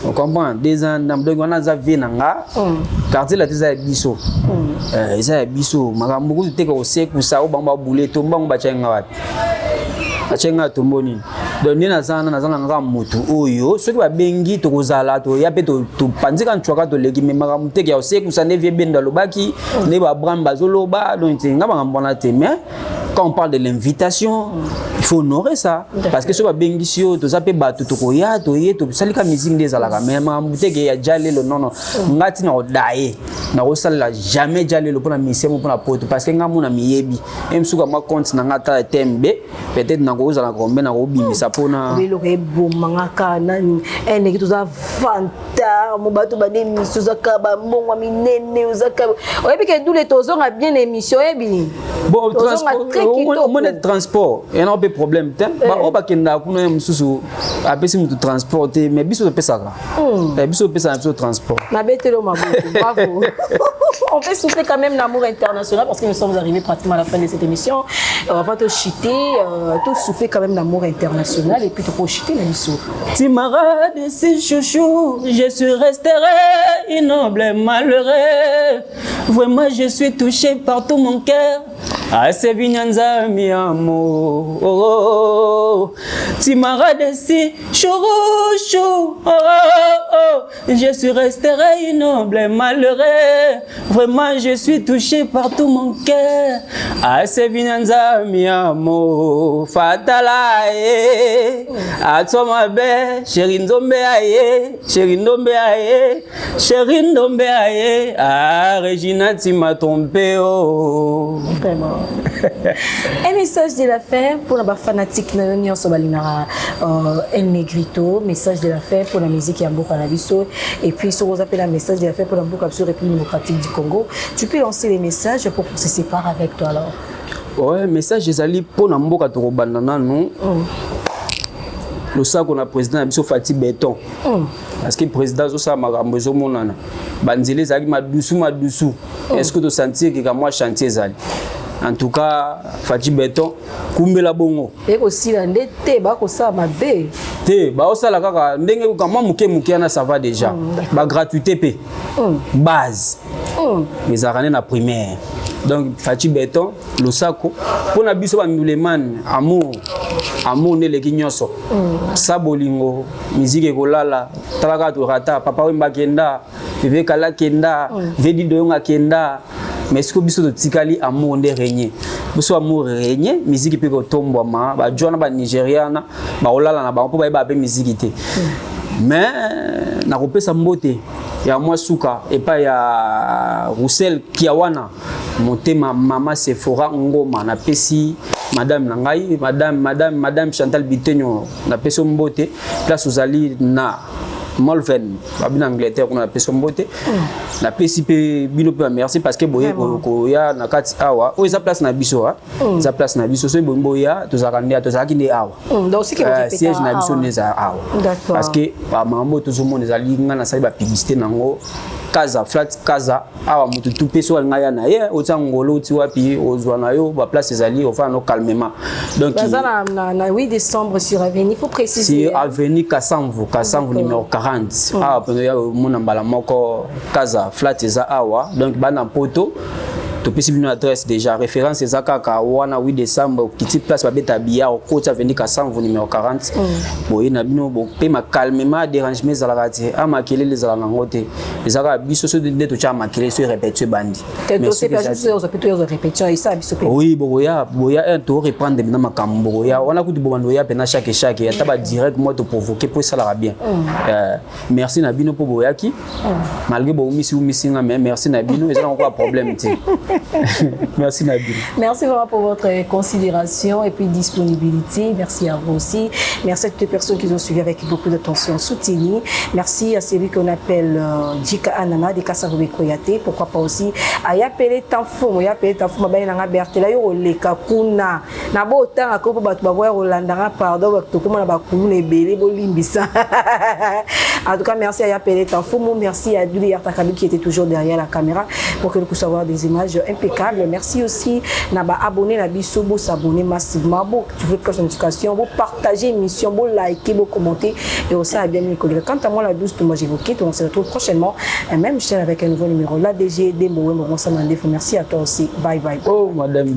Ocomprend? 2 ans, donc wana aza vie na nga. Quartier la te, eza ya biso. Eza ya biso. Makambo kutu te kosekusa oyo bango babule tombo bango batya nga wapi, batya nga tombo nini. Donc nde naza wana, naza na nga motu oyo soki babengi tokozala, toya mpe topanzika ncwaka toleki. Me makambo teke ya kosekusa nde vie Bendo alobaki, nde babram bazoloba, donc te nga makambo wana te. Mais quand on parle de l'invitation, il faut honorer ça, parce que soki babengisi yo, toza mpe bato, tokoya, toye, tosalika musique nde ezalaka. Mais makambo teke ya ja lelo, non, nga ntina koda ye, nakosalela jamais ja lelo mpona mission mo mpona poto, parce que nga mona miyebi e mosuka mwa compte na nga ata tmb, peut-être nakozala combien nakobimisa mpona Eloko ebomanga kaka nani ndenge toza vanta mo bato bana émission, ozaka bambongo ya minene, ozaka oyebi ke dule tozonga bien na émission, oyebi. Bon, Tozonga très kitoko. Omoni transport ena mpe problème te. Baoyo bakendaka kuna, ye mosusu apesi motu transport te, mais biso topesaka. Biso topesaka na biso transport. Nabetelo maboko, bravo. On peut souffler quand même l'amour international parce que nous sommes arrivés pratiquement à la fin de cette émission. On va te chuter, te souffler quand même l'amour international et puis te chuter la mission. Tu m'auras si chouchou, je suis resterai ignoble, malheureux. Vraiment, je suis touché par tout mon cœur. Asevi nyanza mi amo. Tu m'as radessi, chou chou. Oh. Je suis resté noble, malheureux. Vraiment, je suis touché par tout mon cœur. Asevi nyanza mi amo. Fatala eh. Atoma be, chéri ndombe aye, chéri ndombe aye, chéri ndombe aye. Ah, Regina, tu m'as trompé, oh. Vraiment. Un message de la fin pour la fanatique na yo nyonso balingaka El Negrito, message de la fin pour la musique ya mboka na biso, et puis soki oza mpe na message de la fin pour la mboka biso, République démocratique du Congo, tu peux lancer les messages pour qu'on se sépare avec toi alors. Ouais, message ezali mpo na mboka. Tokobanda nanu losako na président na biso Fatshi Béton, parce que président azosala makambo ezomonana. Banzela ezalaki madusu madusu. Est ce que tosentir keka mwa chantier ezali? En tout cas, Fatshi Béton, kumbela bongo. Ekosila nde te, bakosala mabe. Te, baosala kaka ndenge ka mwa moke moke wana, ça va déjà. Bagratuité mpe base ezalaka nde na primaire. Donc Fatshi Béton, losako. Mpona biso bandulemane, amour, amour nde eleki nyonso. Sa bolingo, miziki ekolala. Tala kaka, torata Papa Wemba akenda, Veve Kala akenda, Vedi Doyonga akenda, mais sikoyo biso totikali. Amour nde règne. Biso amour règne, miziki mpe kotombwama. Bajwa na Banigéria wana bakolala na bango mpo bayeba mpe miziki te. Mais nakopesa mbote ya mwa suka epai ya Roussel Kiawana, motema mama Sephora Ngoma. Napesi madame na ngai, madame Chantal Bitenyo, napesi yo mbote place ozali na Malvern, babi na Angleterre kuna. Napesi yo mbote. Napesi mpe bino mpe merci parce que boye koya na kati awa. Oyo eza place na biso, eza place na biso. Soki boye boya, tozalaka nde, tozalaki nde awa. Siège na biso nde ezala awa, parce que bamakambo oyo tozomona ezali nga nasali bapublicité nango. Kaza Flat, Kaza awa, motu tu mpe soki alinga ya na ye, otia ngolo, oti wapi, ozwa na yo baplace ezali, ofanda no calmement. Donc baza na 8 décembre sur avenue, il faut préciser. Sur avenue Kasamvu, Kasamvu numéro 40. Awa mpenza ya omona mbala moko Kaza Flat eza awa. Donc bana Poto, topesi bino adresse déjà, référence eza kaka wana, 8 décembre. Okiti place babeta billard, okoti avenue Kasamvu numéro 40. Boye na bino, bopema calmement, dérangement ezalaka te. A makelele ezala nango te, eza kaka biso so nde totya makelele so répétition ebandi. Oui, bokoya, boya to reprendre bina makambo. Bokoya wana kutu, bobanda oya mpena chaque ata badirect mwa toprovoke mpo esalaka bien. Merci na bino mpo boyaki malgré boumisi umisi nga, mais merci na bino, eza nango kaka problème te. Merci Nabil. Merci vraiment pour votre considération et puis disponibilité. Merci à vous aussi. Merci à toutes les personnes qui nous ont suivi avec beaucoup d'attention soutenue. Merci à celui qu'on appelle Jika Anana de Kassaroube Koyate. Pourquoi pas aussi à Yapele Tanfo, Yapele Tanfo, Mabaye Nanga Bertela, yo leka kuna. Na bo tanga ko bato baboya kolandanga, pardon, bato koma na bakulu na ebele, bolimbisa. En tout cas, merci à Yapele Tanfo, merci à Duli Yartakabi qui était toujours derrière la caméra pour que nous puissions avoir des images impeccables. Merci aussi na ba abonné na biso, bo s'abonner massivement, bo activer cloche de notification, bo partager émission, bo liker, bo commenter et aussi à bien mes collègues. Quant à moi, la douce, moi j'évoquais, on se retrouve prochainement, même chaîne avec un nouveau numéro. La DG Dembo. Merci à toi aussi. Bye bye. Oh, madame.